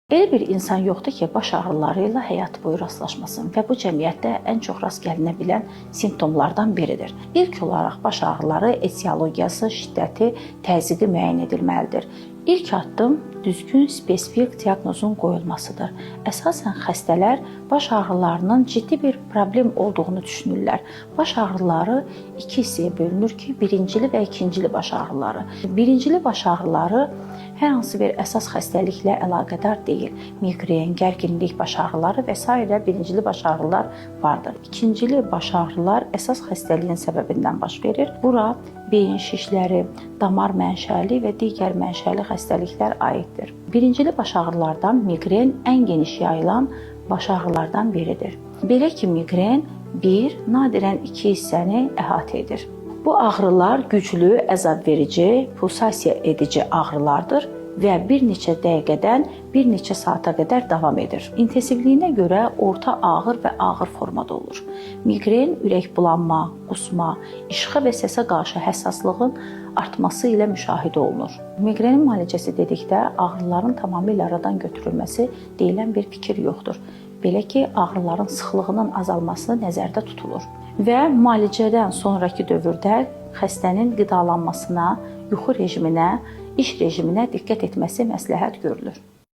Elə bir insan yoxdur ki, baş ağrıları ilə həyat boyu rastlaşmasın və bu cəmiyyətdə ən çox rast gəlinə bilən simptomlardan biridir. İlk olaraq baş ağrıları etiologiyası, şiddəti, təzyiqi müəyyən edilməlidir. İlk addım düzgün spesifik diaqnozun qoyulmasıdır. Əsasən xəstələr baş ağrılarının ciddi bir problem olduğunu düşünürlər. Baş ağrıları iki hissəyə bölünür ki, birincili və ikincili baş ağrıları. Birincili baş ağrıları hər hansı bir əsas xəstəliklə əlaqədar deyil. Miqren, gərginlik baş ağrıları və sairə birincili baş ağrılar vardır. İkincili baş ağrılar əsas xəstəliyin səbəbindən baş verir. Bura beyin şişləri, damar mənşəli və digər mənşəli xəstəliklər aiddir. Birincili baş ağrılardan miqren ən geniş yayılan baş ağrılardan biridir. Belə ki, miqren bir, nadirən iki hissəni əhatə edir. Bu ağrılar güclü, əzabverici, pulsasiya edici ağrılardır və bir neçə dəqiqədən bir neçə saata qədər davam edir. İntensivliyinə görə orta ağır və ağır formada olur. Miqren ürək bulanma, qusma, işığa və səsə qarşı həssaslığın artması ilə müşahidə olunur. Miqrenin müalicəsi dedikdə ağrıların tamamilə aradan götürülməsi deyilən bir fikir yoxdur. Belə ki, ağrıların sıxlığının azalması nəzərdə tutulur. Və müalicədən sonrakı dövrdə xəstənin qidalanmasına, yuxu rejiminə, iş rejiminə diqqət etməsi məsləhət görülür.